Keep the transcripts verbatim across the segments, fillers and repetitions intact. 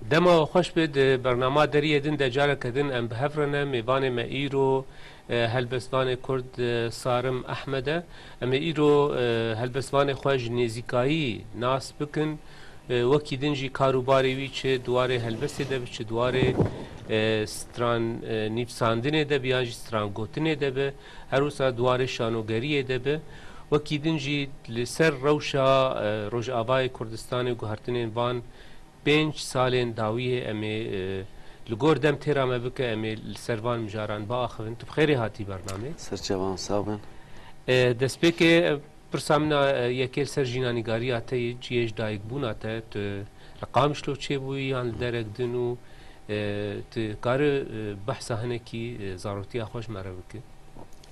Dema we xweş be, di bernama Deriyê Din de careke din em bi hev re ne. Mêvanê me îro, e, helbestvanê Kurd, e, Sarim Ehmed e. Em ê îro, e, helbestvanê xwe ji nêzîkayî nas bikin. E, wekî din jî kar û barê wî çi di warê helbestê de bi, çi di warê, e, stran, e, nivîsandinê de bi, yan jî stran gotinê de bi, her wisa di warê şanogeriyê de bi. Wekî din jî li ser rewşa, e, Rojavayê Kurdistanê û guhertinên van pênc salên dawiyê em ê, e, li gor dem têra me bike, em ê li ser van mijaran biaxivin. Tu bi xêrê hatî bernamê. Serçevan, sax bin. E, destpêkê, e, pirsa min a, e, yekê li ser jînanîgariya te yê, cihê ji dayikbûna te, tu li Qamişlo çêbûyî yan li derek din û, e, tu kare, e, behsa hinekî, e, zarotiya xwe ji me re bike?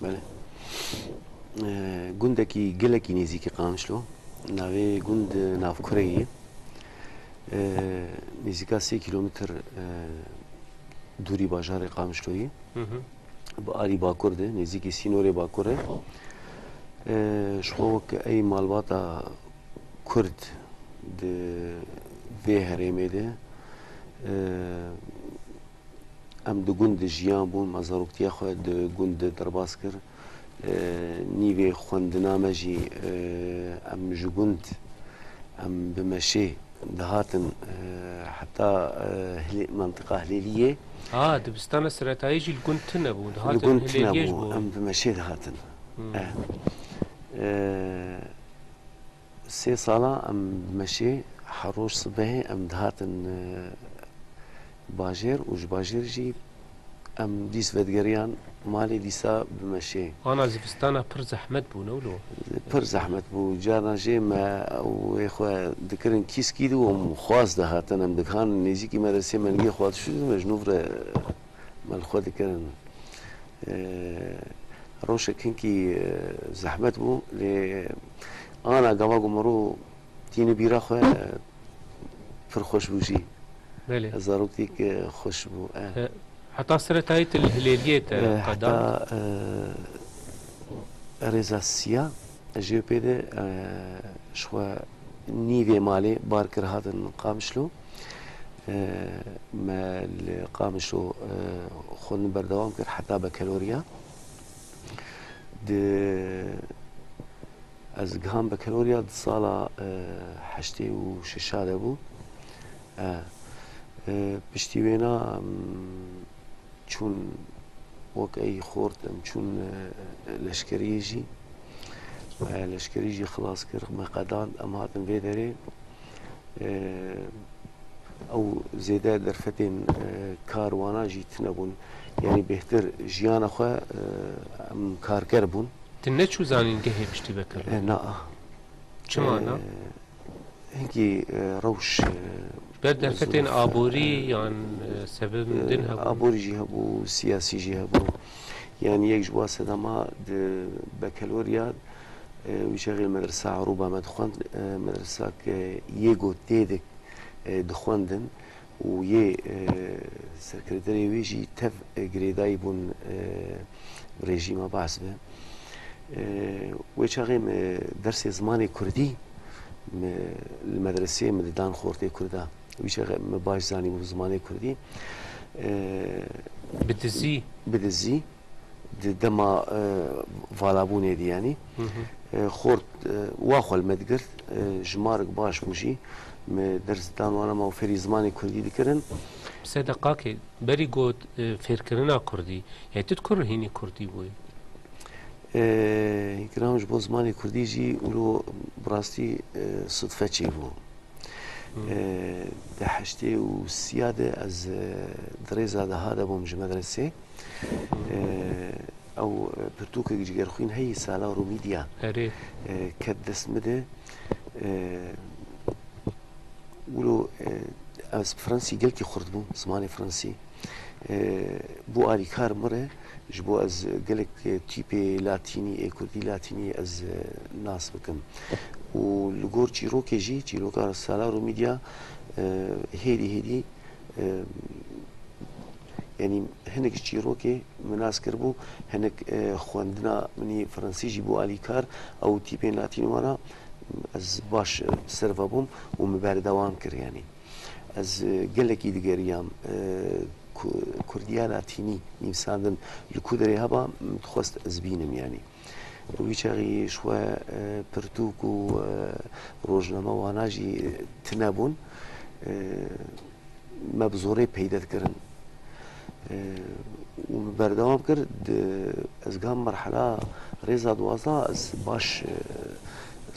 Belê. E, gundekî gelekî nêzîkî Qamişlo. Navê gund Navkureyê ye. E, nêzîka sê kîlometr, e, dûrî bajarê Qamişloyê. Hı hı. Bi alî bakur de, nêzîkî sînorê bakur e. E, ji xwe wek ey malbata Kurd di vê herêmê de, e, Em di gund de jiyan bûn, me zaroktiya xwe di gund de derbas kir. E, nîvê xwendina me jî, e, em ji gund, em bi meşê dihatin, e, heta, e, Hilê-, mentiqa Hilêliyê. Ha, dibistana seretayî jî li gund tune bû, Li dihatin gund tune Hilêliyê ji bû, bo. Em bi meşê dihatin. Hmm. E, e, Sê sala em bi meşê her roj sibehê em dihatin, e, bajêr û ji bajêr jî em dîs vedigeriyan malê dîsa bi meşê. Ana zivistana pir zehmet bû, ne wilo? Pir zehmet bû. Carna jê me wê xwe dikirin kîskî de û em xwaz dihatin. Em digihan nêzîkî medresê me nigê xwe dişûdin, me ji nû re me li xwe dikirin. E, rewşek hinkî, e, zehmet bû, lê ana gava ku mero tîne bîra xwe, e, pir xweş bû jî. Belê. Zaroktik, e, xweş bû, e. E, heta seretayî tu li Hilêliyê te E, qedand? Heta, e, rêza siya, ji pê de, e, ji xwe nîvê malê bar kir hatin Qamişlo. E, me li Qamişlo, e, xwendin berdewam kir heta bekeloriya. Di, ez giham bekeloriya di sala, e, heştê û şeşa de bû. E, e, piştî wêna, em, çûn wek ey xort, em çûn, e, leşkeriyê jî. E, leşkerî jî xilas kir, me qedand, em hatin vê derê. E, ew zêde derfetên, e, kar wana jî tune bûn. Yanî bêhtir jiyana xwe, e, em karker bûn. Tu neçû zanîngehê piştî vekirî? E, na. Çima na? E, Hinkî, e, rewş, e, Ber derfetên zirûf, aborî e, yan, e, sebebên e, din hebûn? Aborî jî hebû, siyasî jî hebû. Yanî yek ji wan sedema di bekeloriya, e, wî çaxê li medresa Erûba me dixwend, e, medresa ke yê got tê de, e, dixwendin. û yê, e, serkirdeyê wê jî tev, e, girêdayî bûn, e, rejîma Baas ve. E, wê çaxê me dersê zimanê kurdî me li medreseyê me didan xortê kurda. Wî çaxê me baş zanîbû zimanê kurdî. E, Bi dizî? Bi dizî. Di dema, e, valabûnê de, yanî, Hı hı. e, xort, e, wa xwe li me digirt, e, jimarek baş bû jî. Me ders dan wana, me û fêrî zimanê kurdî dikirin. Sedeqakê, berî got, e, fêrkirina kurdî, yê tu dikur hînî kurdî bûyî? E, Îkram ji bo zimanê kurdî jî wilo bi rastî, e, sudfe çêbû. Hı. E, di heştê û siya de ez, e, di rêza deha de bûm ji medresê. E, ew, e, pirtûkek ji gerxwîn heyî Sala Rûmî diya, Erê. e, ket dest min de. E, wilo, e, ez bi fransî gelkî xurt bûm, zimanê fransî. E, bû alîkar min re, ji bo ez gelek, e, tîpê latînî, ê kurdî latînî ez, e, nas bikim. Û li gor çîrokê jî, çîroka Sala Rûmî diya, e, hêdî hêdî, e, Yanî hinek ji çîrokê min nas kiribû, hinek, e, xwendina min î fransî jî bû alîkar, ew tîpên latîn wana ez baş, e, ser ve bûm û min berdewam kir, yanî. Ez, e, gelekî digeriyam, e, ku-, kurdiya latînî nivîsandin li ku derê heba, min dixwest ez bînim, yanî. Wî çaxî ji xwe, e, pirtûk û, e, rojname wana jî tune bûn. E, me bi zorê peyde dikirin. E, û min berdewam kir, di, ez giham merhela rêza duwazdeh, ez baş, e,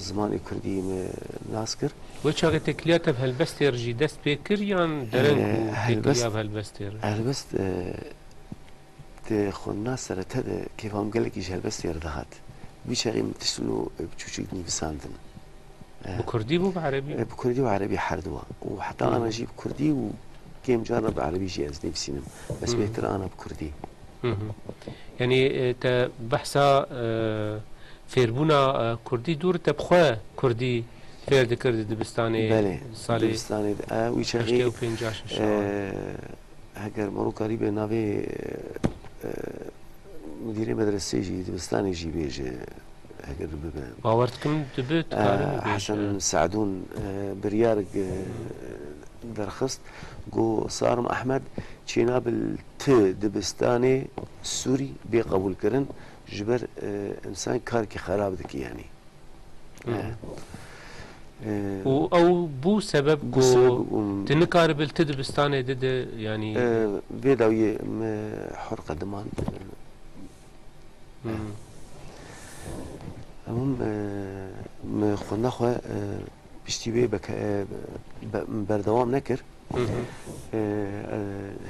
zimanê kurdî me nas kir. Wê çaxê têkiliya te bi helbestê re jî dest pê kir yan dereng E, bû helbest, têkiliya bi helbestê re? Helbest, e, di xwendina serete de kêfa min gelekî ji helbestê re dihat. Wî çaxê min tişt wilo, e, bi çûçik nivîsandin. E, Bi kurdî bû, bi erebî? E, bi kurdî û erebî her duwa. Û heta Hı hı. ana jî bi kurdî û kêm cara bi erebî jî ez nivîsînim. Bes Hı hı. bêhtir ana bi kurdî. Hı hı. Yanî, e, te behsa, e, fêrbûna, e, kurdî dûr, te bi xwe kurdî fêr dikir di dibistanê Belê, salê dibistanê de, e, wî çaxê, heştê û pênc şeş e, heger mero karîbe navê, e, e, mudirê medresê jî, dibistanê jî bêje, heger bibe. Bawer dikim dibe, tu E, karî bibêje. Hesen Se'dûn, e, biryarek, e, derxist, got, Sarim Ehmed, çênabil ti dibistanê Sûrî bê qebûlkirin, ji ber, e, însan karekî xerab dike, yanî. Hı. E, e, Û ew bû sebeb bû ku sebeb û tu nikaribil ti dibistanê di de, yanî. E, vê dawiyê me hor qediman. Hı. Em, e, me xwenda xwe, e, piştî wê beke-, e, be-, berdewam nekir. Hı hı. E, e,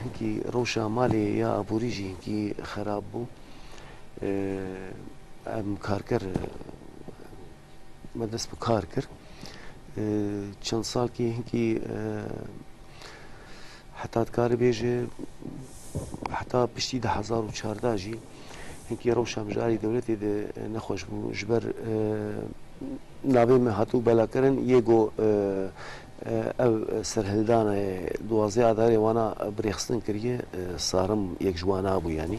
hinkî rewşa malê ya aborî jî hinkî xerab bû. E, em karker, e, me dest bi kar kir. E, çend salkî hinkî, e, heta dikare bêje, heta piştî du hezar û çardeh jî hinkî rewşa mijarê dewletê de nexweş bû. Ji ber, e, navê me hatibû belakirin, yê got, e, e, ev serhildana ye, duwazdeh Adarê wana bi rêxistin kiriye, e, Sarim yek ji wana bû, yanî.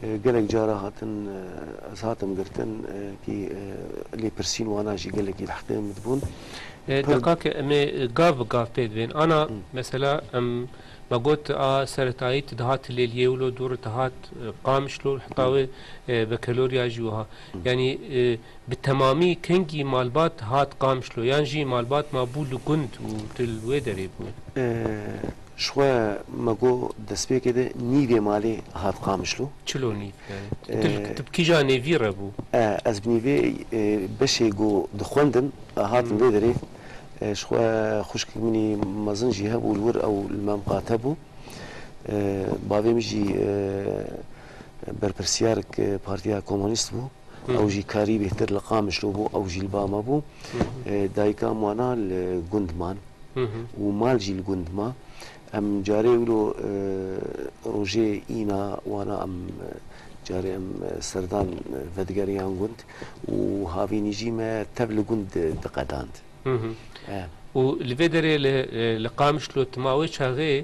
E, gelek cara hatin, e, ez hatim girtin, e, kî, e, lêpirsîn wana jî gelekî li heqê min dibûn. E, Pir- deqake em ê, e, gav bi gav pê dibên. Ana, Hı. mesela, em, me got, a seretayî tu dihat Lêliyê wilo dûr dihat, e, Qamişlo, heta Hı. wê, e, Bekelorya jî wiha. Hı. Yanî, e, bi temamî kengî malbat hat Qamişlo, yan jî malbat ma bû li gund û tu li wê derê bû? E, ji xwe me got destpêkê de nîvê malê hat Qamişlo. Çilo nîv, yani? E, Tu, tu bi kîja nêvî re bû? E, ez bi nîvê, e, beşê ku dixwendin, e, hatim Hmm. vê derê. E, ji xwe xwişkek min î mezin jî hebû, li wir ew li me miqate bû. E, bavê min jî, e, berpirsiyarek, e, Partiya Komunîst bû. Hı hı. Ew jî karî bêhtir li Qamişlo bû, ew jî li ba me bû. Hı hı. E, dayika em wana li gund man. Hı hı. Û mal jî li gund ma. Em carê wilo, e, rojê îna wana em, e, carê em, e, serdan, e, vedigeriyan gund û havînî jî me tev li gund di-, diqedand. Hı hı. E. Û li vê derê li, e, li Qamişlo tu ma wê çaxê,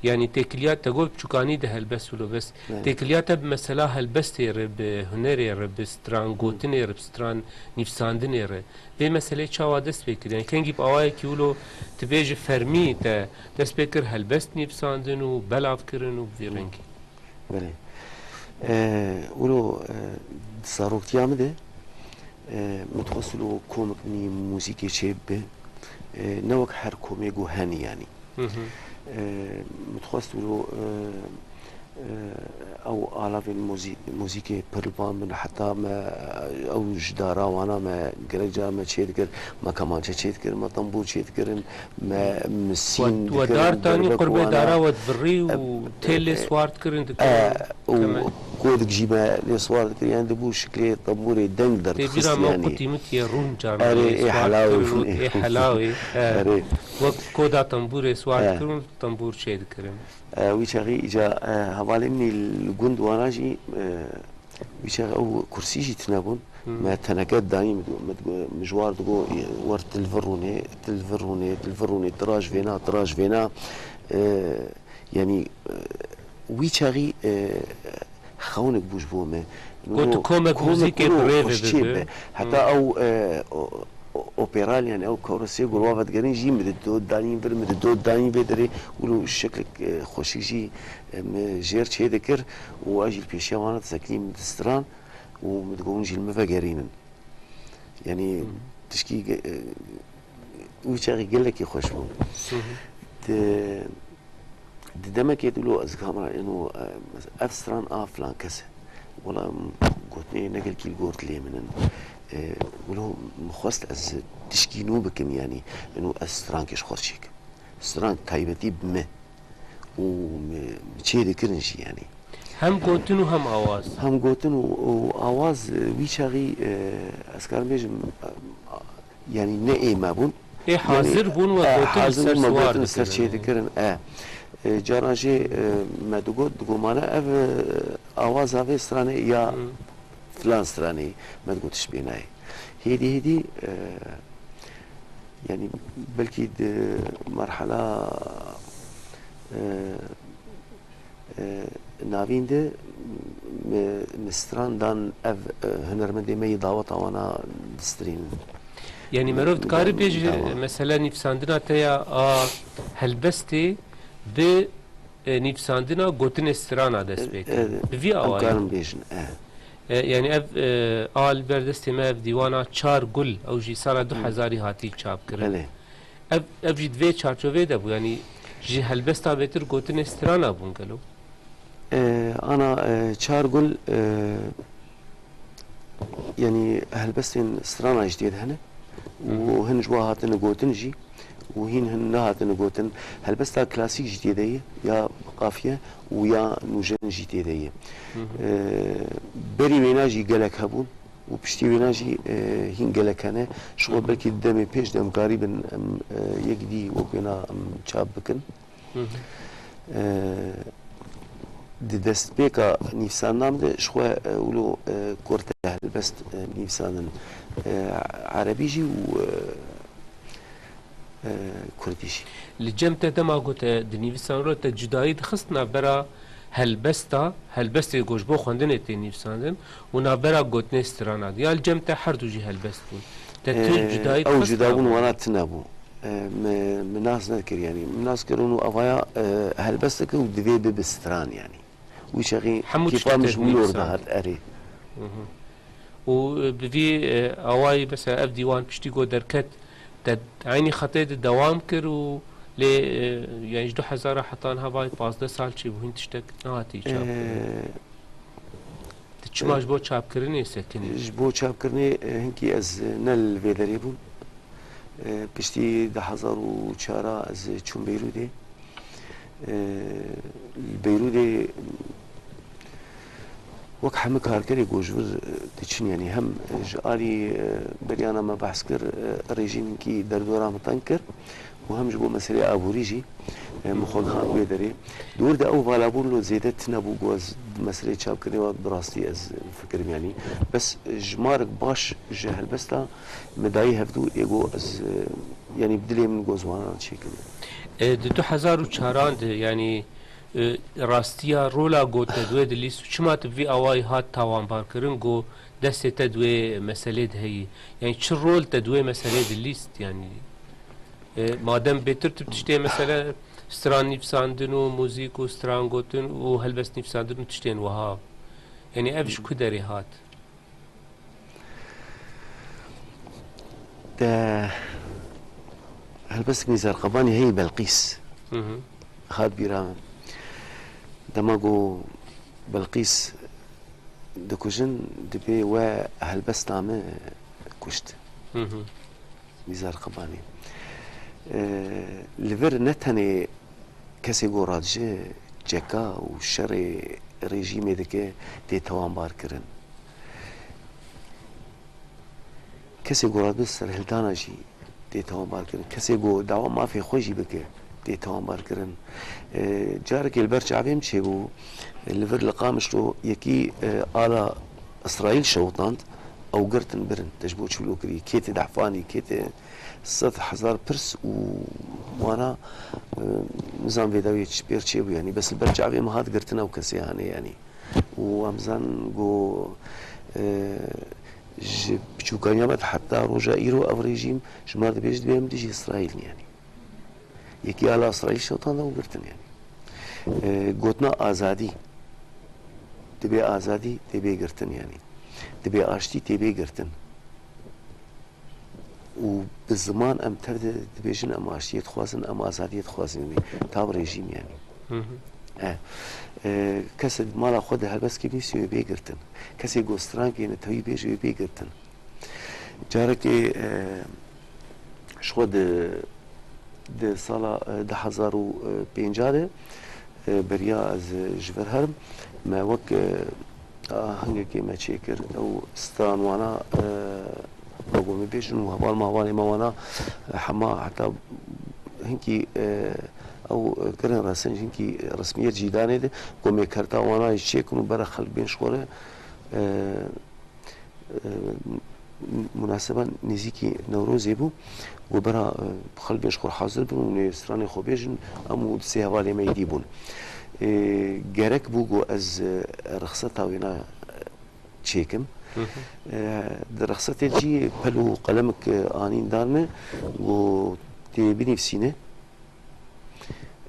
yanî têkiliya te got biçûkanî de helbest wilo bes. Evet. Têkiliya te bi mesela helbestê re, bi hunerê re, bi stran gotinê re, bi stran nivîsandinê re. Vê meseleyê çawa dest pê kir? Yani kengî bi awayekî wilo tu bêjî fermî te dest pê kir helbest nivîsandin û belavkirin û bi vî rengî? Belê. E, wilo, e, di zaroktiya min de, e, min dixwest wilo komek min î muzîkê çê bibe. E, ne wek her komê ku henî, yanî. Hı hı. E, min dixwest wilo, e, e, ew alavên muzî-, muzîkê pir li ba min, heta me, ew ji dara wana me gelek cara me çê dikir, me kemançe çê dikir, me tembûr çê dikirin, me misîn We, we dikirin, dar tanî derbek qurbê wana. Dara we divirî û E, tê lê e, swar dikirin, e, dikirin û keme- kodik jî me lê swar dikir, yani dibû şiklê tembûrê deng Tê bîra derdixist, me yani. Qutî mitiyê rûn carna Erê, lê ê swar helawê dikirin û hûn ê. Ê helawê, e, Erê. Wek koda tembûrê swar E. dikirin û tembûr çê dikirin. E, wî çaxî îca, e, hevalê min î li gund wana jî, e, wî çaxî ew kursî jî tune bûn. Hmm. Me teneke danî min digo, min digo, min ji war digo, e, wer tu li vir rûnê, tu li vir rûnê, tu li vir rûnê, tu raj vêna, tu raj vêna. E, yanî, e, wî çaxî, e, xewnek bû ji bo me. Min Got, got, komek komek muzîkê wilo bi rê ve xweşçê bibe. Be. Heta Hmm. ew, e, o, o-, operal, yani ew korosê gulwa vedigerîn jî min di dod danîn vir, min di dod danîn vê derê, wilo şeklek, e, xweşik jî, e, min jêr çê dikir û ez jî li pêşiya wana disekî min distiran û min digot hûn jî li min vegerînin. Yani Hmm. tişkî ge-, e, wî çaxî gelekî xweş bû. Hı hı. Di, di demekê de lo ez dixamira êno, e, ev stran a filan kes e. Wela gotinê ne gelkî li gor dilê min in. E, wilo min xwest ez tişkî nû bikim, yani êno ez strankê ji xwe çêkim. Strank taybetî bi me. Û me, me çê dikirin jî, yani. Hem gotin û hem awaz. Hem gotin û, û awaz, e, wî çaxî, e, ez karim bêjim, e, yani ne ê me bûn. Ê hazir bûn we e, gotin hazir ser bûn me siwar gotin ser dikirin. Çê dikirin, e. E, caran jê, e, me digot, digot mane ev, e, awaza vê stranê ya Hmm. filan stranê, me digot tişt pê nayê. Hêdî hêdî, e, yani belkî di merhala, e, e, navîn de me, me stran dan ev, e, hunermendê me yê daweta wana distirînin. Yani Me-, merov dikare dan bêje, dawa. Mesela nivîsandina te ya a helbestê bi, e, nivîsandina gotinê strana dest pê kir. E, e, Bi vî em awayî. Karin bêjin, e. E, yani ev, e, a li ber destê me ev dîwana Çar Gul, ew jî sala du hezarî hatî çap kirin. Belê. Ev, ev jî di vê çarçoveyê de bû, yani ji helbesta bêtir gotinê strana bûn gelo? E, ana, e, Çar Gul, e, yani helbestên strana jî tê de hene û Hı hı. hin ji wa hatine gotin jî û hîn hin nehatine gotin. Helbesta klasîk jî tê de ye, ya qafiye û ya nûjen jî tê de ye. Hı hı. E, berî wêna jî gelek hebûn û piştî wêna jî, e, hîn gelek hene. Ji xwe Hı hı. belkî di demê pêş de em karîbin em, e, yek dî wek wêna em çap bikin. Hı hı. E, di destpêka nivîsandina min de ji xwe, e, wilo, e, kurte helbest, e, nivîsandin, e, erebî jî û, e, e, kurdî jî. Li cem te dema ku te dinivîsan re te cudayî dixist navbera helbesta, helbestê ku ji bo xwendinê tê nivîsandin û navbera gotinê strana de. Ya li cem te her du jî helbest bûn. Te tu E, cudayî ew dixist cuda bûn navbera. Wana tune bû. E, me, me nas nekir, yani. Me nas kirin û avaya, e, helbesteke û divê bibe stran, yani. Wî çaxî Hemû tiştê kêfa min ji wî lor dihat, erê. Mhm. Û, e, bi vî, e, awayî, mesela ev dîwan piştî ku derket, te eynî xetê de dewam kir û lê, e, yani ji du hezar heta niha vay pazdeh sal çêbû, hîn tiştek nehatî çap kirin. E, Tu çima ji bo çapkirinê sekinî? Ji bo çapkirinê, e, hinkî ez, e, ne li vê derê bûm. E, piştî du hezar û çar a ez çûm Beyrûdê. E, li Beyrûdê wek hemû karkerê ku ji vir, e, diçin, yanî hem ji alî, e, beriyana me behs kir, e, rejîm hinkî derdora min teng kir û hem ji bo meseleyê aborî jî, e, min xwe gihan wê derê. Di wir de ew valabûn lo zêde tune bû ku ez di meseleyê çapkirinê ve bi rastî ez fikirim, yanî bes jimarek baş ji helbesta me dayî hevdû ê ku ez, e, yanî bi dilê min ku ez wana çêkim. E, di du hezar û çaran de, yanî, e, rastiya rola ku te di wê de lîst û çima tu bi vî awayî hat tawanbarkirin ku destê te di wê meselê de heyî? Yanî çi rol te di wê meselê de lîst? Yanî, e, madem bêtir tu tiştê mesele stran nivîsandin û muzîk û stran gotin û helbest nivîsandin û tiştên wiha, yanî ev ji ku derê hat? Te helbestek Nîzar Qebanî heyî Belqîs Hı hı. hat bîra min. Dema ku Belqîs dikujin, dibê we helbesta min kuşt. Hı hı. Nîzar Qebanî. E, li vir ne tenê kesê ku radije çeka û şerê rejîmê dike tê tawanbarkirin. Kesê ku radibê serhildana jî tê tawanbarkirin. Kesê ku dawa mafê xwe jî bike tê tawanbarkirin. E, carekê li ber çavê min çêbû, li vir li Qamişlo yekî, e, ala Îsraîl şewitand, ew girtin birin. Te ji bo çi wilo kirî? Kê tê dehfanî, kê tê sed hezar pirs û wana, e, nizam vê dawiyê çi pêr çêbû, yanî bes li ber çavê min hat girtin ew kesê hane, yanî. Û em zanin ku, e, Ji piçûkariya me de heta roja îro ev rejîm ji me re dibêje, dibê em dijî Îsraîl in, yanî. Yekî ala Îsraîl şewitand û girtin, yanî. E, gotina azadî, dibê azadî, tê bê girtin, yanî. Dibê aştî, tê bê girtin. Û bi ziman em tev de dibêjin, em aştiyê dixwazin, em azadiyê dixwazin, yanî. Tav rejîm, yanî. Hı hı. E, e, kesê di mala xwe de helbestkê bî, wê bê girtin. Kesê ku strankê netewî bêje, wê bê girtin. Carekê, e, ji xwe di, di sala, e, du hezar û pênca de, e, beriya ez ji vir herim, me wek, e, ahengekê me çêkir, ew stran wana, e, me got, me bêjin û heval me, hevalê me wana, e, hema heta hinkî, e, ew kirin resin, hinkî resmiyet jî danê de, got, me kerta wana jî çêkin û bere xelk bên ji xwe re, e, e, munaseba nêzîkî Newrozê bû, got bera, e, xelk bên ji xwe hazir bin û nê stranê xwe bêjin, em û sê hevalê me êdî bûn. E, gerek bû, got ez, e, rexseta wêna çêkim. Hı hı. E, di rexsetê jî pel û qelemik, e, anîn dan me, got tê binivîsîne.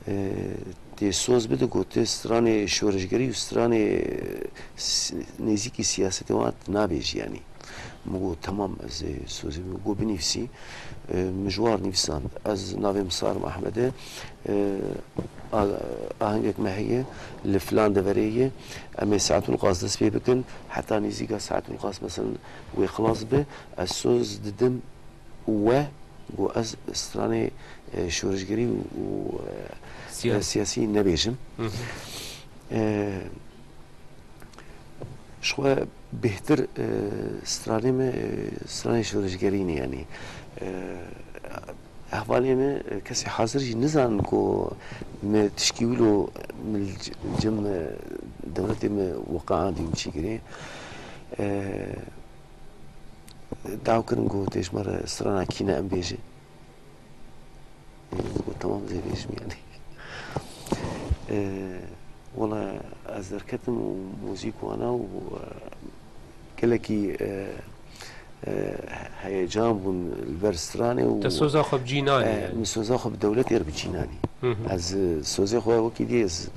E, tê soz bide, got, tê stranê şoreşgerî û stranê, e, si-, nêzîkî siyasetê wan nabêjî, yanî. Min got, temam, ez ê sozê bim. Got, binivîsî. E, min ji war nivîsand. Ez navê min Sarim Ahmed e. E, a-, ahengek me heye, li filan deverê ye. Em ê saetûl qas dest pê bikin. Heta nêzîka saetûl qas, meselen, wê xilas be. Ez soz didim we, got, ez stranê, e, şoreşgerî û, û, e, Siyasî. e, siyasî nebêjim. Hı hı. E, ji xwe bêhtir, e, stranê me, e, stranê şoreşgerî ne, yanî. E, hevalê me, e, kesê hazir jî nizanin ku me tişkî wilo min li c-, cem, e, dewletê me weqeandî û çîkirê. E, Daw kirin ku tê ji me re strana kî ne em bêje. Ê, min got, temam, ez ê bêjim, yanî. Ê, wela ez derketim û muzîk wana û, e, gelekî, e, e, heyecan bûn li ber stranê û Te soza xwe bi cî nanî, e, yanî? Min soza xwe bi dewletê re bi cî nanî. Hı hı. Ez, e, sozê xwe wekî dî ez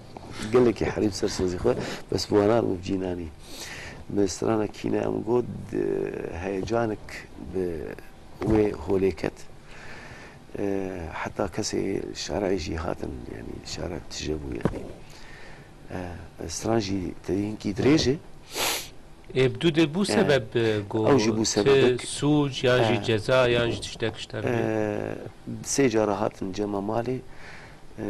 gelekî herîm ser sozê xwe, bes bi wana re min bi cî nanî. Min strana kî ne em got, e, heyecanek bi wê holê ket. E, heta kesê şareyê jî hatin, yanî şare tije bû, yanî. E, stran jî tevî hinkî dirêj e. Ê, bi dû de bû E, sebeb, e, got, ew jî bû sebebek. Sûc yan jî E, ceza yan jî tiştek ji te re bê? E, sê cara hatin cema malê. E,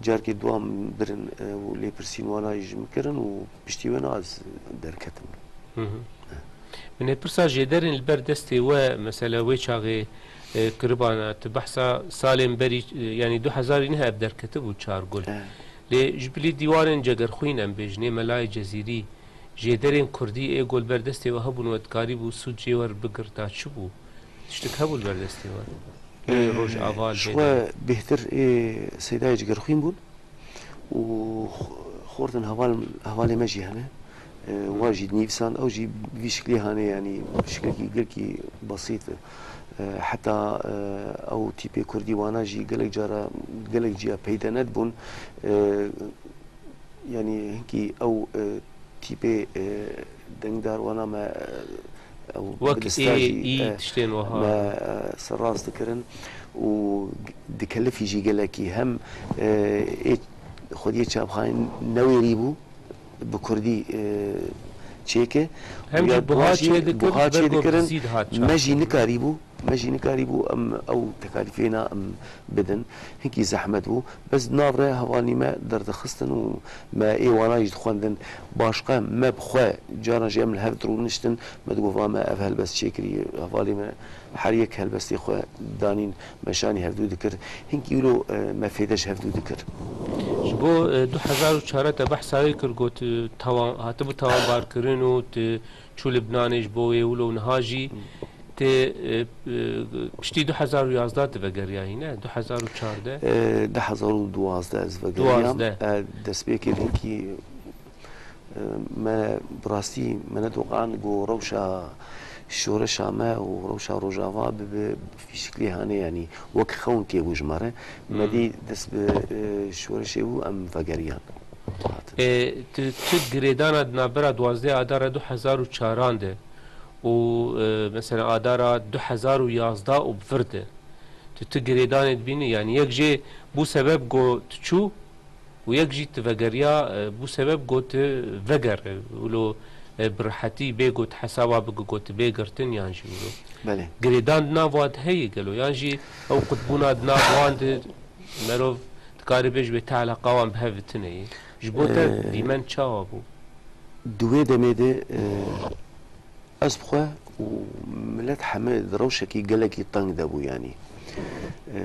Carkê duwa min birin, e, û lêpirsîn wana jî ji min kirin û piştî wê na ez derketim. Hı hı. Min ê pirsa jêderên li ber destê we, mesela wê çaxê, e, kiribana, tu behsa salên berî, e, yanî du hezarî neh ev derketibû Çar Gul. E. Lê ji bilî dîwanên cegerxwîn em bêjinê Melayê Cezîrî, jêderên kurdî ê ku li ber destê we hebûn we dikarîbû sûcê we bigirta çi bû? Tiştek hebû li ber destê we? Ê, Rojava, ji xwe bêhtir ê Seydayê Cigerxwîn bûn û xortin heval, hevalê me jî hene. E, wa jî nivîsan, ew jî vî şiklî hane, yanî şiklekî gelkî besît e. E, heta, e, ew tîpê kurdî wana jî gelek cara, gelek ciya peyde nedibûn. E, Yanî hinkî ew, e, tîpê, e, dengdar wana me, e, ew Wek bi dista ê, jî, î, e, tiştên wiha. me, e, serrast dikirin û dikelifî jî gelekî hem, e, ê xwediyê çapxanê newêrî bû, bi kurdî, e, çêke. Hem jî buha çêdikir, buha çêdikirin, me jî nikarîbû. Me jî nikarîbû em ew tekalîfê na em bidin. Hinkî zehmet bû. Bes di nav re hevalî me derdixistin û me ê wana jî dixwendin. Başqe me bi xwe caran jî em li hev dirûniştin. Me digot, va me ev helbest çêkirî. Hevalê me her yek helbestê xwe danîn, me şanî hevdû dikir. Hinkî wilo, e, me fêde ji hevdû dikir. Ji bo, e, du hezar û çar te behsa wê kir, got, e, tawan, hatibû tawanbarkirin û tu çû Libnanê ji bo wê wilo û niha jî tê, e, e, piştî du hezar û yazdeh tu vegeriyayî, ne? Du hezar û çardeh? E, du hezar û duwazdeh ez vegeriyam. Duwazdeh. E, destpêkê hinkî Me bi rastî me netoqan ku rewşa şoreşa me û rewşa Rojava bibe fîşiklî hane, yanî wek xewinkê bû ji me re. Me Hmm. dî dest bi, e, şoreşê bû, em vegeriyan. Hatin. E, tu, tu girêdana di navbera duwazdeh Adara du hezar û çaran de û, e, mesela Adara du hezar û yazdeh û bi vir de. Tu, tu girêdanê dibînî, yanî yek jê bû sebeb ku tu çû û yek jî tu vegeriya, e, bû sebeb ku tu veger, e, wilo, e, bi rehetî bê ku tu hesaba bike ku tu bê girtin yan jî wilo. Belê. Girêdan di nav wan de heye gelo, yan jî ew qutbûna di nav wan de merov dikare bêje wê ti eleqa wan bi hev ve tune ye. Ji bo te Ee, dîmen çawa bû? Di wê demê de, e, ez bi xwe û milet heme di rewşekî gelekî teng de bû, yanî. E,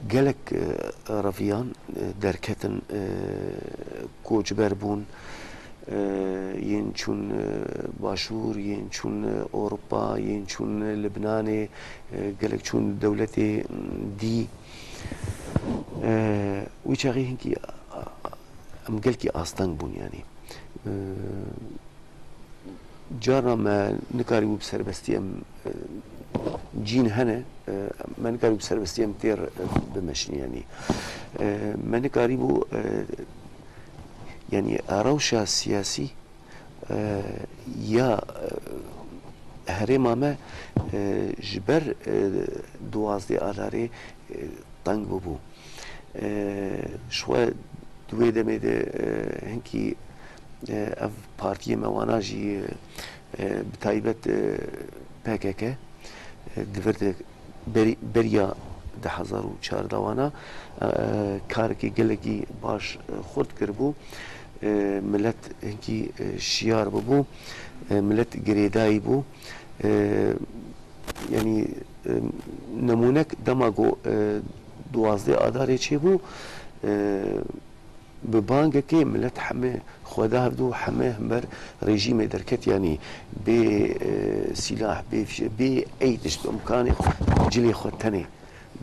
gelek, e, reviyan, e, derketin, e, koçber bûn, e, yên çûn, e, Başûr, yên çûn, e, Ewropa, yên çûn, e, Libnanê, e, gelek çûn dewletê, m, dî. E, wî çaxê hinkî, a, em gelkî asteng bûn, yanî. E, Carna me nikarîbû bi serbestî em, e, cîn hene, e, me nikarîbû bi serbestî em têr, e, bimeşin, yanî. E, me nikarîbû, e, yanî rewşa siyasî, e, ya, e, herêma me, e, ji ber, e, duwazdeh Adarê, e, teng bûbû. E, ji xwe di wê demê de, e, hinkî, e, ev partiyê me wana jî, e, bi taybet, e, P K K, e, di vir de berî-, beriya du hezar û çardeh wana, e, karekî gelekî baş, e, xurt kiribû. E, milet hinkî, e, şiyar bûbû, e, milet girêdayî bû. E, Yanî, e, nemûnek dema ku, e, duwazdeh Adarê çêbû, e, bi bangekê milet heme xwe da hevdû, heme hember rejîmê derket, yanî bê, e, sîlah, bê fişe, bê ey tişt, bi imkanê xwe, cilê xwe tenê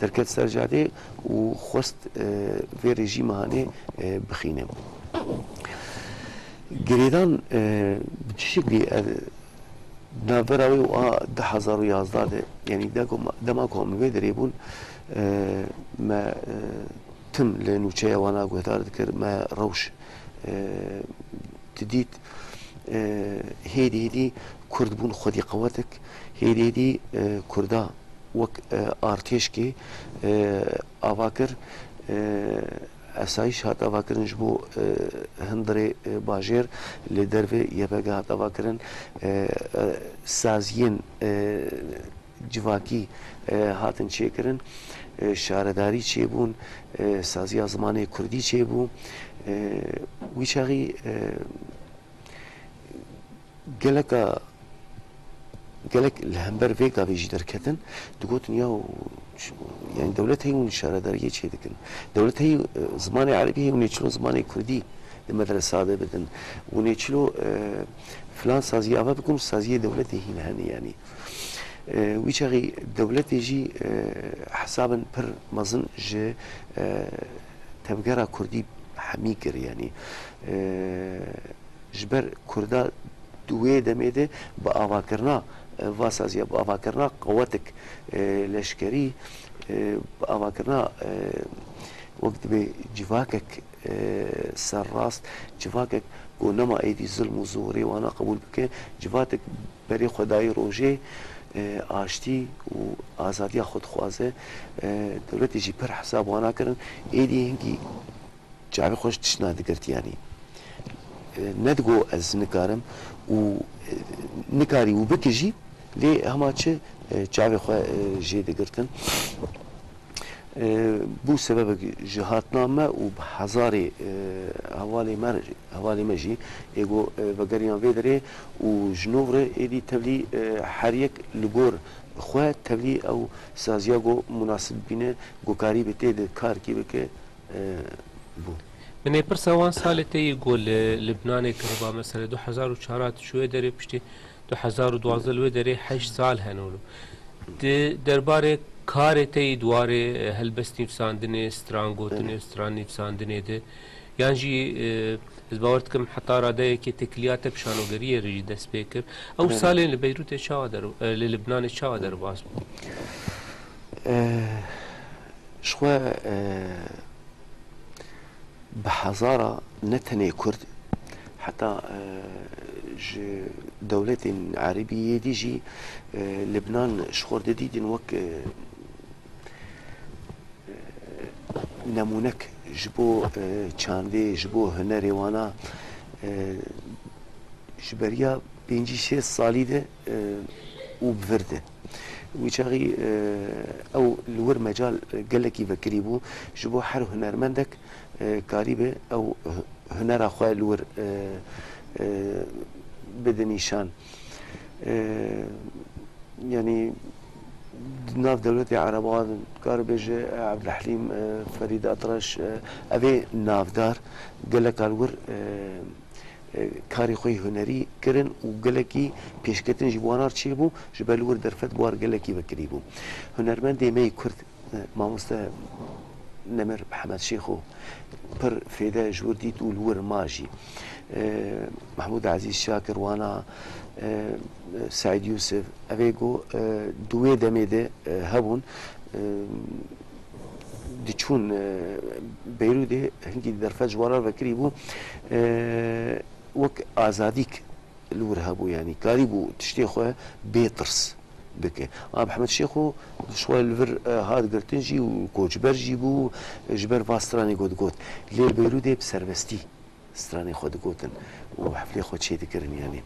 derket ser cadê û xwest, e, vê rejîma hanê, e, bixîne. Girêdan, e, bi çi şeklî, e, Di navbera wê û a du hezar û yazdeh de, yanî deko ma-, dema ku em li vê derê bûn, e, me, e, tim li nûçeya wana guhdar dikir, me rewş, e, didît, e, hêdî hêdî Kurd bûn xwedî qewetek, hêdî hêdî, e, Kurda wek, e, artêşkê, e, ava kir, e, esayîş hat avakirin ji bo, e, hundirê, e, bajêr li dervê Y P G hat avakirin, e, e, saziyên, e, civakî, e, hatin çêkirin, e, şaredarî çêbûn, e, saziya zimanê kurdî çêbû. E, wî çaxî, e, Geleka, gelek li hember vê gavê jî derketin, digotin, ya, ş-, yanî dewlet heye hûn şaredariyê çê dikin. Dewlet heye, e, zimanê erebî heye, hûn ê çilo zimanê kurdî di medresa de bidin. Hûn ê çilo, e, filan saziyê ava bikin û saziyê dewletê hîn hene, yanî. E, wî çaxî dewletê jî, e, hesabin pir mezin ji, e, tevgera kurdî hemî kir, yanî. E, Ji ber Kurda di wê demê de bi avakirina, e, va saziya, bi avakirina qewetek, e, leşkerî, e, bi avakirina, e, wek dibê civakek, e, serrast, civakek ku nema êdî zilm û zorê wana qebûl bike, civakek berê xwe dayî rojê, e, aştî û azadiya xwe dixwaze, e, dewletê jî pir hesab wana kirin. Êdî hinkî çavê xwe ji tişt nadigirt, yanî, e, nedigo ez nikarim û, e, nikarî û bike jî, lê hema çi, e, çavê xwe, e, jê digirtin. E, bû sebebek ji hatina me û bi hezarê, e, hevalê me, hevalê me jî ê go, e, vegeriyan vê derê û ji nû re êdî tevlî, e, her yek li gor xwe tevlî ew saziya go munasib bîne, go karî bi tê de karkî bike, e, bû. Min ê pirsa wan salê te yî ku li Libnanê kiriba, mesela du hezar û çar hat çûye derê, piştî du hezar û duwazdeh li wê derê heşt sal hene wilo. Di derbarê karê te yî di warê, e, helbest nivîsandinê, stran gotinê, Evet. stran nivîsandinê de, yan jî, e, Ez bawer dikim heta radeyekê têkiliya te bi şanogeriyê re jî dest pê kir. Ew Belê. salên li Beyrûtê çawa der-, e, li Libnanê çawa derbas bû? Eh, ji xwe, eh, bi hezara ne tenê Kurd, heta, eh, ji dewletên Erebî yê dî jî, eh, Libnan ji xwe didîtin wek, eh, nemûnek ji bo, e, çandê, ji bo hunerê wana, e, ji beriya pêncî şêst salî de, e, û bi vir de. Wî çaxî, e, ew li wir mecal gelekî vekirî bû. Ji bo her hunermendek, e, karîbe ew hu-, hunera xwe li wir, e, e, bide nîşan. E, Yanî di nav dewletê Ereban, kar bêje, e, Ebdulhelîm, e, Ferîd Etreş, e, ev ê navdar geleka li wir, e, e, karê xwe yê hunerî kirin û gelekî pêşketin jî bi wanar çêbû, ji ber li wir derfet bi war gelekî vekirî bû. Hunermendê me yê Kurd, e, mamoste Nemir Mihemed Şêxo pir fêde ji wir dît û li wir ma jî. E, Mehmûd Ezîz Şakir wana, e, Seîd Yûsif, ev ê ku, e, di wê demê de, e, hebûn, e, diçûn, e, Beyrûdê, hinkî derfet ji warar vekirî bû. E, wek azadîk li wir hebû, yanî karîbû tiştê xwe bê tirs bike. A Mehmed Şêxo ji xwe li vir, e, hat girtin jî û koçber jî bû, e, ji ber va stranê ku digot. Lê li Beyrûdê bi serbestî stranê xwe digotin û heflê xwe çêdikirin, yanî.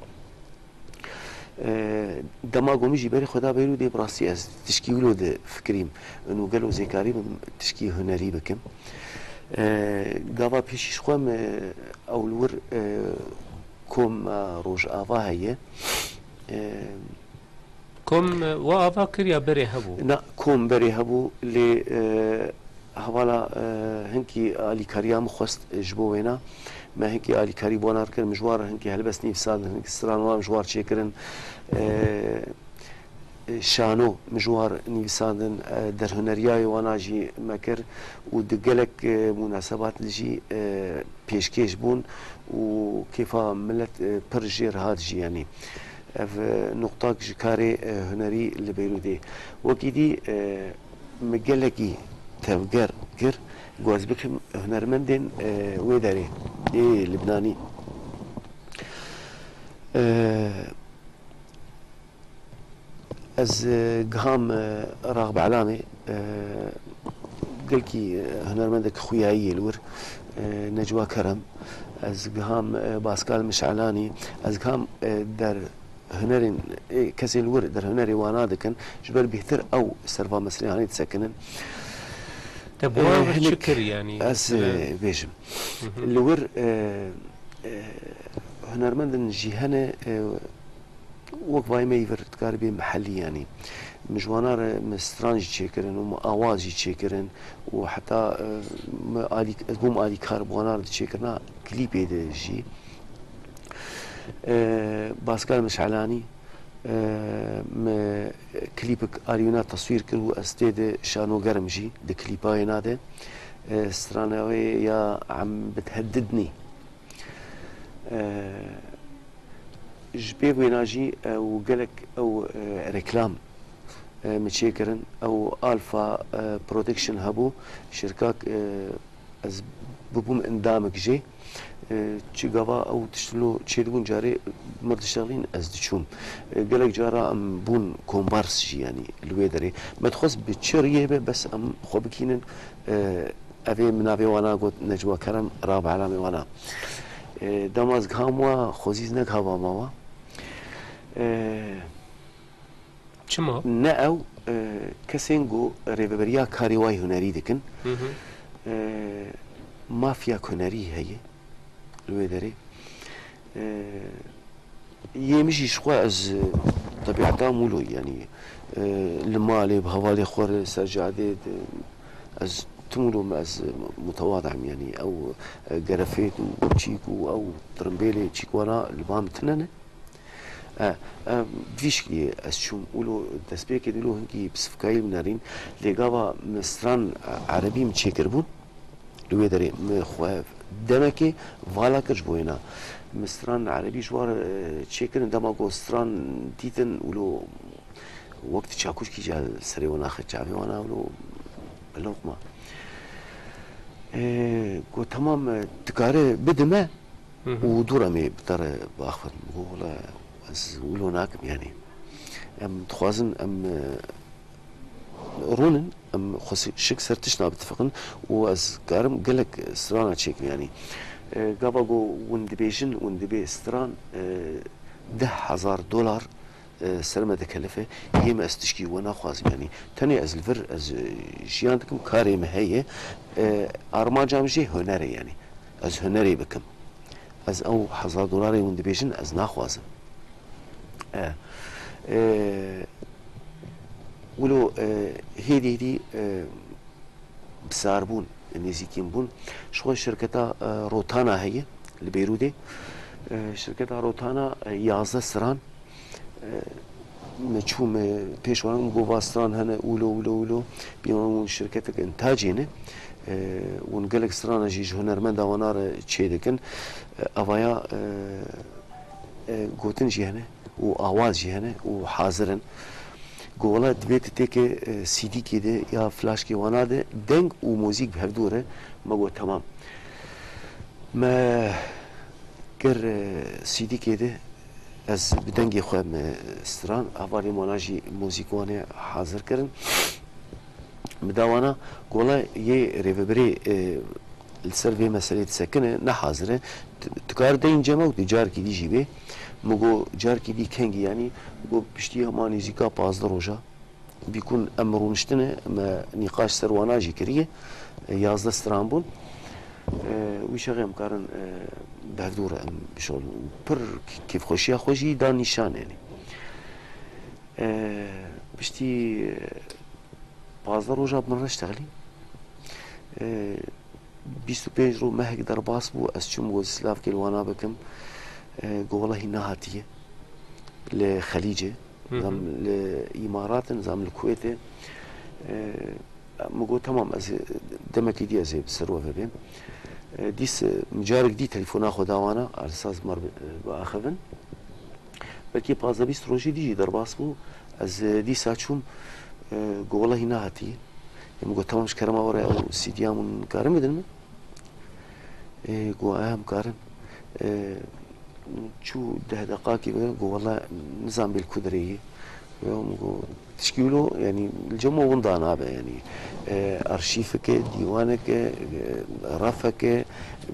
E, dema ku min jî berê xwe da Beyrûdê, bi rastî ez tişkî wilo difikirîm. Û gelo zêkarî bim tişkî hunerî bikim. E, gava pêşî ji xwe min ew li wir, e, kom, e, Rojava heye. E, Kom, e, we ava kir ya berê hebû? Na, kom berê hebû, lê, e, hevala, e, hinkî alîkariya min xwest, e, ji bo wêna. Me hinkî alîkarî bi wan kir, min ji wan re hinkî helbest nivîsandin, hinkî stran wan ji wan çêkirin. E, e, şano min ji wan nivîsandin, e, derhuneriyayê wana jî me kir û di gelek, e, munasebat jî, e, pêşkêş bûn û kêfa milet, e, pir jê re hat jî, yanî. Ev, e, nuqtak ji karê, e, hunerî li Beyrûdê. Wekî dî, e, min gelekî tevger kir, ku ez bixim hunermendên, e, wê derê, ê Libnanî. E, Ez, e, giham, e, Raxib Elamê, e, gelkî, e, hunermendek xuyayî yê li wir, e, Necwa Kerem. Ez giham, e, Baskal Mişelanî. Ez giham, e, der hunerên, e, kesên li wir der hunerê wana dikin. Ji ber bêhtir ew ser va meslehanê disekinin. Te bi wan E, re çi hinek kir, yanî, ez, mesela? e, bêjim. Hı hı. Li wir, e, e, hunermendin jî hene, e, Wek vayê me yî vir dikarî bê mihellî, yanî. Min ji wana re min stran jî çêkirin û min awaz jî çêkirin û heta, e, min alî-, ez bûm alîkar bi wana re di çêkirina klîpê de jî. E, Baskal Mişelanî, e, min klîpik arî wina teswîr kir û ez tê de şanogerim jî di klîpa wêna de. E, strana wê ya Em Biteheddidnî. E, ji pêv wêna jî ew gelek ew, e, reklam, e, min çêkirin. Ew Alpha, e, Production hebû. Şirkak, e, ez bibûm endamik jê. E, çi gava ew tişt lo çêdibûn carê mir dişexlîn ez diçûm. E, gelek cara em bûn kombars jî, yanî li wê derê. Me dixwest bi çi riyê be bes em xwe bikînin, e, Evê min navê wana got Necwa Kerem, Raxib Elamê wana. E, dema ez giham wa, xwezî ez negihava ma wa. E, Çima? Ne ew, e, kesên ku rêveberiya karê wa yê hunerî dikin. Hı hı. E, mafya hunerî heye li wê derê. E, Yê min jî ji xwe ez, e, tebîeta mûlo, yanî, e, li malê bi hevalê xwe re ser cadê de, ez tim wilo me ez, e, mutewada im, yanî ew, e, gerefêt û çîk û ew tirimbêlê çîk wana li ba min tune ne. E, e, vî şikiyê ez çûm wilo destpêkê de wilo hinkî bi sivkayî binerîn, lê gava min stran, e, erebî min çêkiribûn. Li wê derê min xwe demekê vala kir ji bo wêna. Min stran erebî ji war, e, çêkirin, dema ku stran dîtin, wilo wek di çakûşkî jî li serê wan naxe, çavê wana wilo bi loqma. E, got, "Temam, e, dikare bide me." Hı hı. Û dû re em ê bi te re biaxivin. Got, "Wele ez wilo nakim, yanî. Em dixwazin em, e, rûnin, em xwe si-, şik ser tiştna bitifiqin û ez karim gelek strana çêkim, yanî." E, gava ku hûn dibêjin, hûn dibê stran, e, deh hezar dolar, e, ser me dikelife, yê me ez tişkî we naxwazim, yanî. Tenê ez li vir, ez, e, jiyan dikim, karê me heye, e, armanca min jî huner e, yanî. Ez hunerê bikim. Ez ew hezar dolarê hûn dibêjin, ez naxwazim. E, e, wilo, e, hêdî hêdî, e, bisar bûn, nêzîkîn bûn. Ji xwe şirketa, e, Rotana heye li Beyrûdê. E, şirketa Rotana, e, yazdeh stran, e, me çû, me pêş wan, min got, "Va stran hene, wilo, wilo, wilo." Bî wan hûn şirketek intacê ne. E, hûn gelek strana jî ji hunermenda wana re çê dikin. E, avaya, e, e, gotin jî hene û awaz jî hene û hazir in. Got, "Wela divê tu têkê, e, C D'kê de ya flaşkê wana de deng û muzîk bi hevdû re." Me got, "Temam." Me kir, e, C D'kê de ez bi dengê xwe me stran, hevalên wana jî muzîk wane hazir kirin. Min da wana, got, "Wela yê rêvebirê, e, li ser vê meselê disekine, ne hazir e. Tu, tu kar deyîn cem ew, tu carkî dî jî bê." Min got, "Carkî dî kengî, yanî?" Got, "Piştî hema nêzîka pazdeh roja." Bîkun em rûniştine, me nîqaş ser wana jî kiriye. E, yazdeh stran bûn. E, wî şexê em karin, e, bi hevdû re em bişolin. Pir kêfxweşiya xwe jî dan nîşan, yanî. E, piştî, e, pazdeh roja bi min re ştexlî. E, bîst û pênc roj mehek derbas bû, ez çûm got, "Slavkê li wana bikim." E, got, "Welahî nehatiye." Li Xelîcê, Hı hı. zam li Îmarat in, zam li Kuwêtê. E, min got, "Temam, ez ê demekî dî ez ê bi ser we ve bêm." E, dîs, e, min carek dî telefona xwe da wana, ersaz mar bi, biaxivin. Belkî pazdeh bîst rojê dî jî derbas bû. Ez, e, dîsa çûm, e, got, "Welahî nehatiye." Ê min got, "Temam, ji kerema we re ew C D'ya min karin bidin min?" Ê, got, "Em karin." E, çû deh deqakî ve, got, "Wela nizam bê li ku derê yê." Yo, min got, "Tişkî wilo, yanî, li cem we winda nabe, yanî, e, arşîveke, dîwaneke, e, refeke,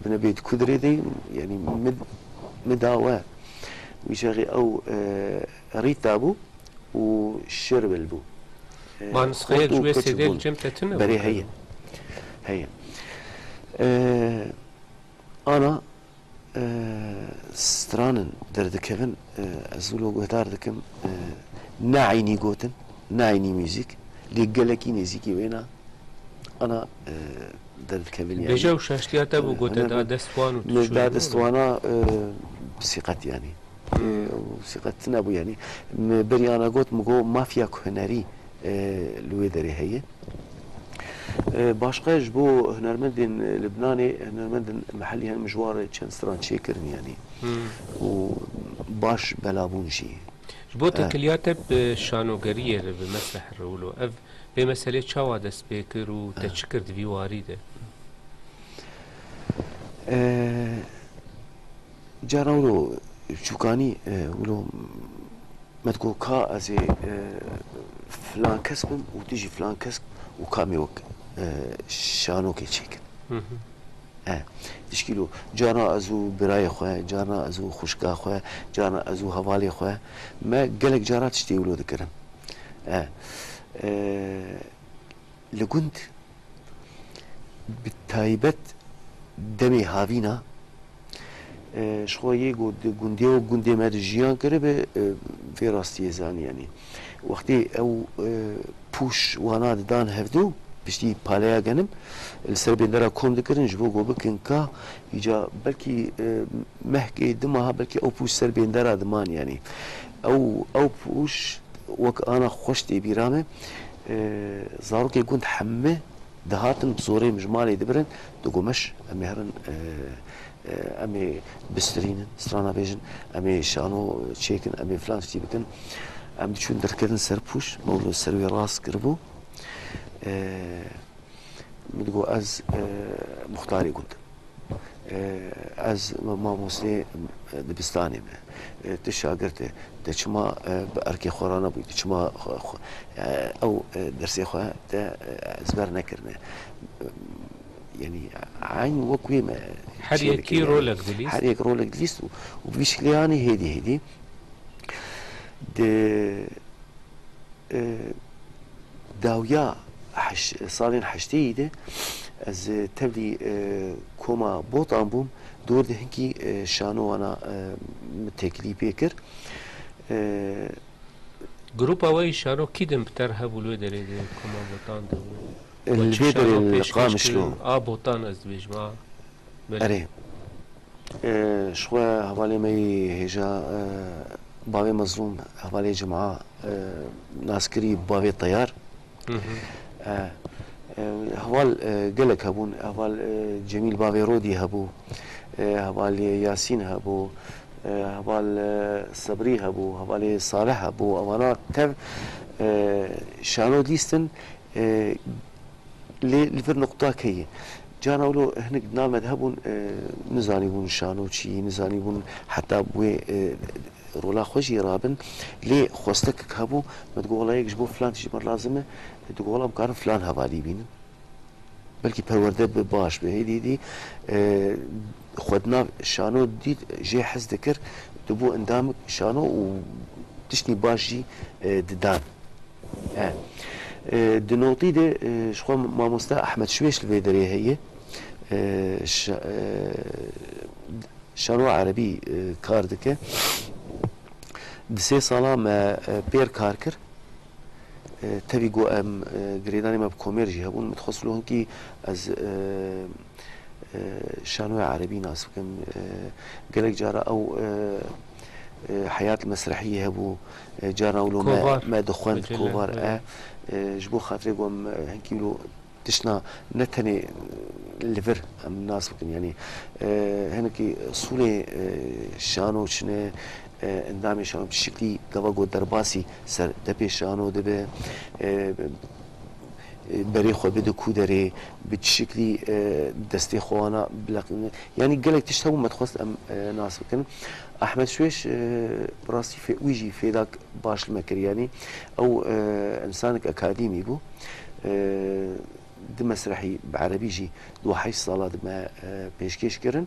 bine bê di ku derê de, yanî, min, min da we." Wî çaxê ew, e, rîta bû û şirbil bû. E, Ma nusxeyek xort û ji wê keçik C D bûn. Li cem te tune Berê bû? Heye. Heye. E, ana, e, stranin derdikevin, e, ez wilo guhdar dikim, e, ne eynî gotin, ne eynî muzîk, lê gelekî nêzîkî wêna ana, e, derdikevin, yanî. Bêje û şaştiya te bû, E, gote hene da dest wan û tu min da çûyî, dest wana, e, sîqet, yanî. Hmm. E, û sîqet nebû, yanî. Min berî ana got, min got, mafya hunerî, e, li wê derê heye. E, başqa ji bo hunermendên, e, Libnanê, hunermendên mehellî hene, min ji wan re çend stran çêkirin, yanî. Hmm. Û baş bela bûn jî. Ji bo E. tekiliya te bi şanogeriyê re, bi mesreh re wilo, ev vê meselê çawa dest pê kir û te E. çi kir di vî warî de? E, cara wilo çûkanî, e, wilo me digot, "Ka ez ê, e, filan kes bim û tu jî filan kes û ka em ê wek, e, şanokê çêkin." Hı hı. E, tişkîlo, carna ez û birayê xwe, carna ez û xwişka xwe, carna ez û hevalê xwe, me gelek cara tiştê wilo dikirin. E, e, li gund, bi taybet demê havîna, e, ji xwe yê ku di gundê û gundê me de jiyan kiribe, e, vê rastiyê zanî, yanî. Wextê ew, e, pûş wana didan hevdû, piştî paleya genim, li ser bêndera kom dikirin, ji bo ku bikin ka, îca belkî, e, mehkê, du maha belkî ew pûş ser bêndera diman, yanî. Ew, ew pûş wek ana xweş tê bîra me, e, zarokê gund heme Dihatin bi zorê min ji malê dibirin, digomeş, em ê herin, e, e, em ê bistirînin, strana bêjin, em ê şano çêkin, em ê filan tiştî bikin. Em diçûn derketin ser pûş, min wilo ser wê rast kiribû. E, Min digot, ez, e, muxtarê gund im. E, ez mamostê, e, dibistanê me. E, tu şagirt e. Te çima, e, bi erkê xwe re nebûyî? Tu çima xwe, xwe, e, ew, e, dersê xwe te, e, ezber nekirine? E, Yanî, eyn wek wê me Her çê yekî dikir, yanî. Rolek dilîst. Her yek rolek dilîst û, û bi vî şiklê anî hêdî hêdî. Di, e, dawiya heş-, salên heştêyî de ez, e, tevlî, e, koma Botan bûm, dor de hinkî, e, şano wana, e, min têkilî pê kir. E, Grupa we yî şano kî din bi ter hebû li wê derê de koma Botan de bû? Li vê derê li Qamişlo. A Botan ez dibêjim, a. Belê. Erê. E, ji xwe hevalê me yî hêja, e, bavê Mezlûm, hevalê Cima, e, naskirî bavê Teyar. Hı hı. E, e, heval, e, gelek hebûn. Heval, e, Cemîl bavê Rodî hebû. E, hevalê Yasîn hebû. E, heval, e, Sebrî hebû. Hevalê Salih hebû. Ewana tev, e, şano lîstin. E, Lê li vir nuqta keyî. Carna wilo hinek di nav me de hebûn, e, nizanîbûn şano çi, nizanîbûn heta bi wê, e, rola xwe jî rabin. Lê xwestekek hebû, me digot, wela yek ji bo filan tiştî me lazim e, digot, wela em karin filan hevalî bînin. Belkî perwerde bi baş bi. Hêdî hêdî, e, xwe di nav şano dît, jê hez dikir, dibû endamik şano û tiştî baş jî, e, didan. E, e, di notî de, e, ji xwe mamoste Ehmed Şwêş li vê derê heye. E, şa-, e, şano erebî, e, kar dike. Di sê sala me, e, pêr kar kir. E, tevî ku em, e, girêdanê me bi komêr jî hebûn, min dixwest lo hinkî ez, e, e, şanoya erebî nas bikim. E, gelek cara ew, e, e, heyat mesrehî hebû. E, carna wilo me, Kovar. Me dixwend, Mecelle, kovar, evet. E, e, ji bo xatirê ku em, e, hinkî wilo tiştna ne tenê li vir em nas bikin. Yanî, e, hinekî sûlê, e, şano çine, e, endamê şano bi şiklî gava ku derbasî ser depê şano dibe, e, e, berê xwe bide ku derê, bi çi şiklî, e, destê xwe wana bileqîne. Yanî gelek tişt hebû me dixwest em, e, nas bikin. Ehmed Şwêş, e, bi rastî fê-, wî jî fêdak baş li me kir. Yanî ew, e, însanek akademî bû. E, di mesrehî bi erebî jî du heşt sala di me, e, pêşkêş kirin.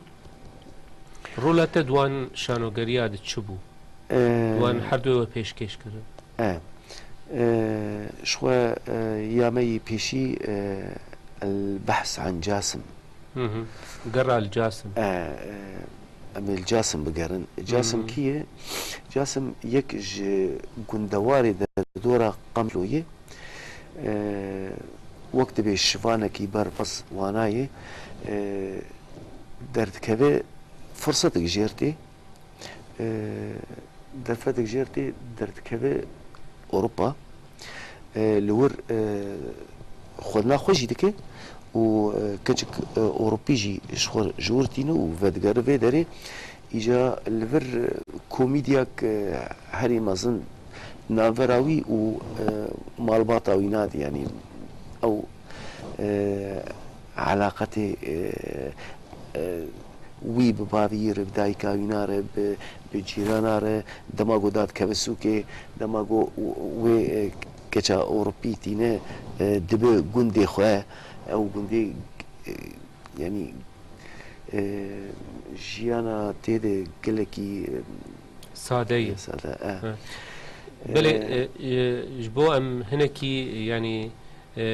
Rola te di wan şanogeriya de çi bû? E, Di wan her du we pêşkêş kirin? E, e, ji xwe, e, ya me yî pêşî, e, El Behs an Casim. Hı hı. Gerra li Casim. E, e, em ê li Casim bigerin. Casim Hmm. kî ye? Casim yek ji gundewarê derdora Qamloyê. E, wek dibê şivanekî berpirs wanayê, e, derdikeve, firsetek jêr tê. E, derfetek jêr tê, derdikeve Ewropa. E, li wir, e, xwedina xwe jî dike û, e, keçik, e, Ewropî jî ji xwe ji wir tîne û vedigere vê derê. Îca li vir, e, komîdyak, e, herî mezin navbera wî û, e, malbata wî nadî, yanî ew, e, elaqetê, e, e, wî bi bavî re, bi dayika wîna re, bi, bi cîrana re, dema ku dadikeve sûkê, dema ku wê, e, keça Ewropî tîne, e, dibe gundê xwe, ew gundê, e, yanî, e, jiyana tê de gelekî, e, Sade ye. Sade, e. He. Belê, E, e, e, ji bo em hinekî, yanî, e,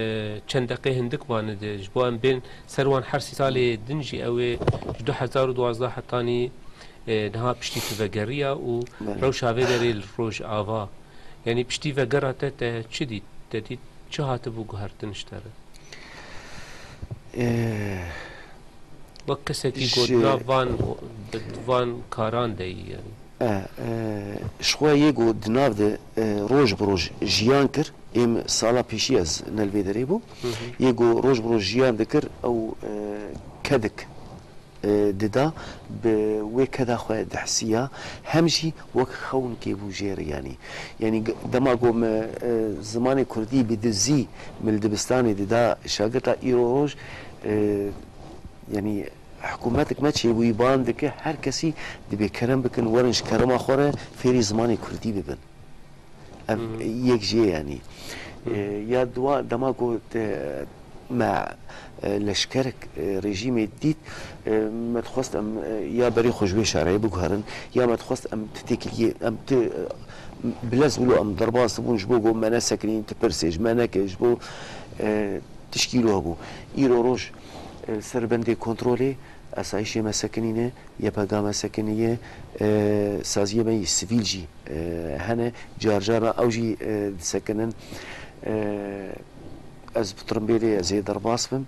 çend deqê hindik mane de, ji bo em bên ser wan her sî salê din jî ew ê ji du hezar û duwazdeh hetanî, e, niha piştî tu vegeriya û Belê. rewşa vê derê li Rojava. Yanî piştî vegera te, te çi dît? Te dît çi hatibû guhertin ji te re? E, Wek kesekî ji got nav van, bi van karan de yî, yanî. E, e, ji xwe yê ku di nav de, e, roj bi roj jiyan kir, êm sala pêşî ez ne li vê derê bûm, yê ku roj bi roj jiyan dikir, ew, e, kedik, e, dida, bi wê keda xwe dihisiya, hem jî wek xewinkê bû jê re, yanî. Yanî g-, dema ku me, e, zimanê kurdî bi dizî me li dibistanê dida şagirta, îro roj, e, yanî, hikûmetek me çêbûyî ban dike, her kesî dibê kerem bikin, werin ji kerema xwe re fêrî zimanê kurdî bibin. Ev yek jê, yanî. E, ya dua, dema ku te, me, e, leşkerek, e, rejîmê dît, e, me dixwest em, e, ya berê xwe ji wê şareyê biguherin, ya me dixwest em ti têkiliyê, em ti, e, bilez wilo em derbas dibûn ji bo ku me nesekinîn, ti pirsê ji me neke, ji bo, e, tişkî wilo hebû. Îro roj, e, li ser bendê kontrolê, esayîşê me sekinîne, Y P G me sekiniye, e, saziyê me yî sivîl jî, e, hene, car caran ew jî, e, disekinin. E, ez bi tirimbêlê ez ê derbas bim,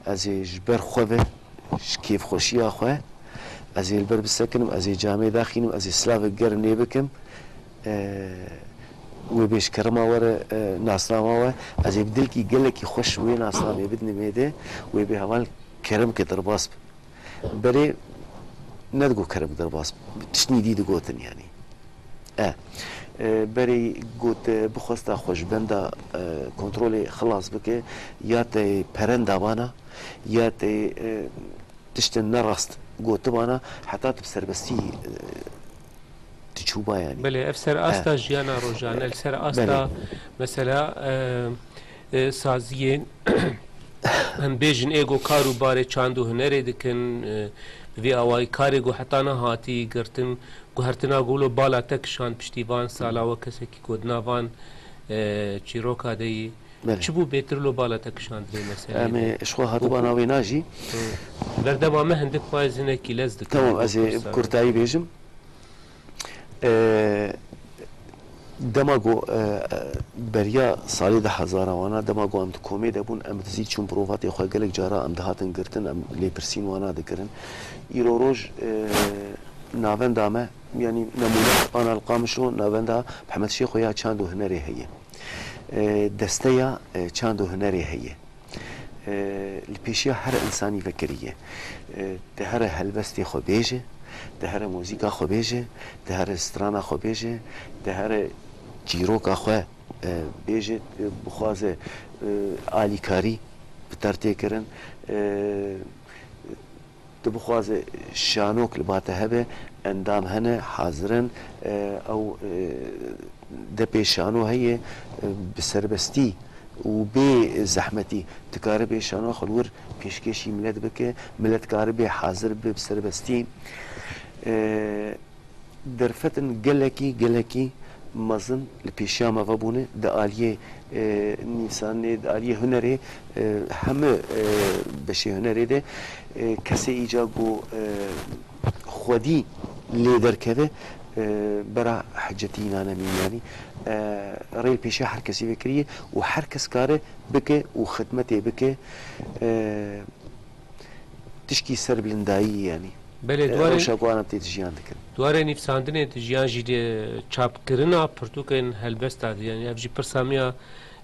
ez ê ji ber xwe ve, ji kêfxweşiya xwe, ez ê li ber bisekinim, ez ê camê daxînim, ez ê silavek germ lê bikim. E, wê bê ji kerema we re, e, nasnama we, ez ê bi dilkî gelekî xweş wê nasnamê bidim êdî, wê bê heval kerem ke derbas bim. Berê nedigot kerem derbas, tiştî dî digotin, yanî. E, e, berê got, e, bixwesta xwe ji benda, e, kontrolê xilas bike, ya te perenda vana, ya te, e, tiştên nerast gotibana, heta tu bi serbestî, e, tu çûba, yanî. Belê, ev ser asta jiyana rojane, li ser asta, mesela, e, e, saziyên, em bêjin, ê ku kar û barê çand û hunerê dikin, e, bi vî awayî karê ku heta niha hatî girtin, guhertina ku lo bala te kişand piştî van sala we kesekî ku di nav van, e, çîroka de yî. Belê. Çi bû bêtir lo bala te kişandinê meseleyê Em de? Ê, ji xwe hatiba navê najî. Hı. Berdema me hindik payê zinekî lez dikin. Tamam, ez ê kurtayî bêjim. E, dema ku, e, e, beriya salê du hezar wana, dema ku em di komê de bûn, em dizî çûn provatê xwe, gelek cara em dihatin girtin, em lêpirsîn wana dikirin. Îro roj, e, navenda me, yanî nemûne Anal Qamişlo, navenda Mehmet Şêxo ya çand û hunerê heye. E, desteya, e, çand û hunerê heye. E, li pêşiya her insanî vekirî ye. E, dihere helbestê xwe bêje, dihere muzîka xwe bêje, dihere strana xwe bêje, dihere çîroka xwe, e, bêje, e, bixwaze, e, alîkarî bi ter tê kirin. E, Tu bixwaze şanok li ba te hebe, endam hene, hazir in, e, ew, e, depê şano heye, e, bi serbestî û bê zehmetî dikare bê şano xwe li wir pêşkêşî milet bike, milet dikare bê hazir bi, bi serbestî. E, Derfetin gelekî, gelekî mezin li pêşiya me vebûne di aliyê, e, nîsanê, di aliyê hunerê, e, hemû, e, beşê hunerê de, e, kesê îca ku, e, xwedî lê derkeve, e, bera hecetî nane mîyanî. E, rê li pêşiya her kesî vekiriye û her kes kare bike û xidmetê bike. E, Tişkî serbilindayî, yanî. Belê, e, duwarê, rewşa ku ana tê jiyan dikin. Duwarê nivîsandinê di jiyan jî de çapkirina pirtûkên helbesta de, yanî ev jî pirsa me ya,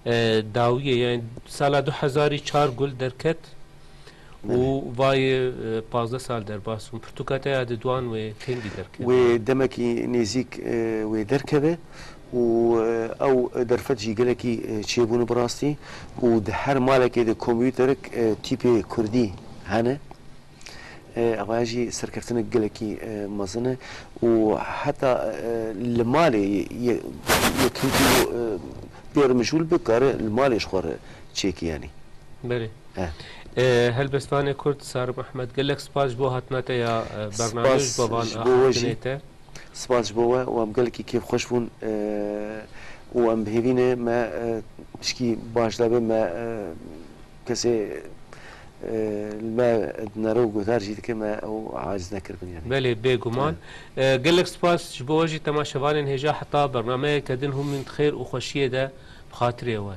e, dawiyê, yanî sala du hezar û çar Gul derket û, belê, vayê, e, pazdeh sal derbas bûn. Pirtûka te ya di duwan wê kengî derket? Wê demekî nêzîk, e, wê derkeve. Û, e, ew derfet jî gelekî, e, çêbûne bi rastî û di her malekê de kompûterek, e, tîpê kurdî hene. E, ev jî serkeftinek gelekî, e, mezin e û heta, e, li malê ye-, ye-, yekem ku, e, pêr mijûl bikare li malê ji xwe re çêkî, yanî. Belê. Eh. E, helbestvanê Kurd Sarim Ehmed, gelek spas ji bo hatina te ya, e, bernameyê, spas ji bo van ji bo we jî, axaftinê te. Spas ji bo we û em gelekî kêfxweş bûn, e, û em bi hêvî ne me, e, tişkî baş dabe me, e, kesê, e, li me dinere û guhdar jî dike me ew aciz nekiribin, yanî. Belê, bêguman. Evet. E, gelek spas ji bo we jî temaşevanên hêja heta bernameyeke din hûn min di xêr û xweşiyê de bi xatirê we.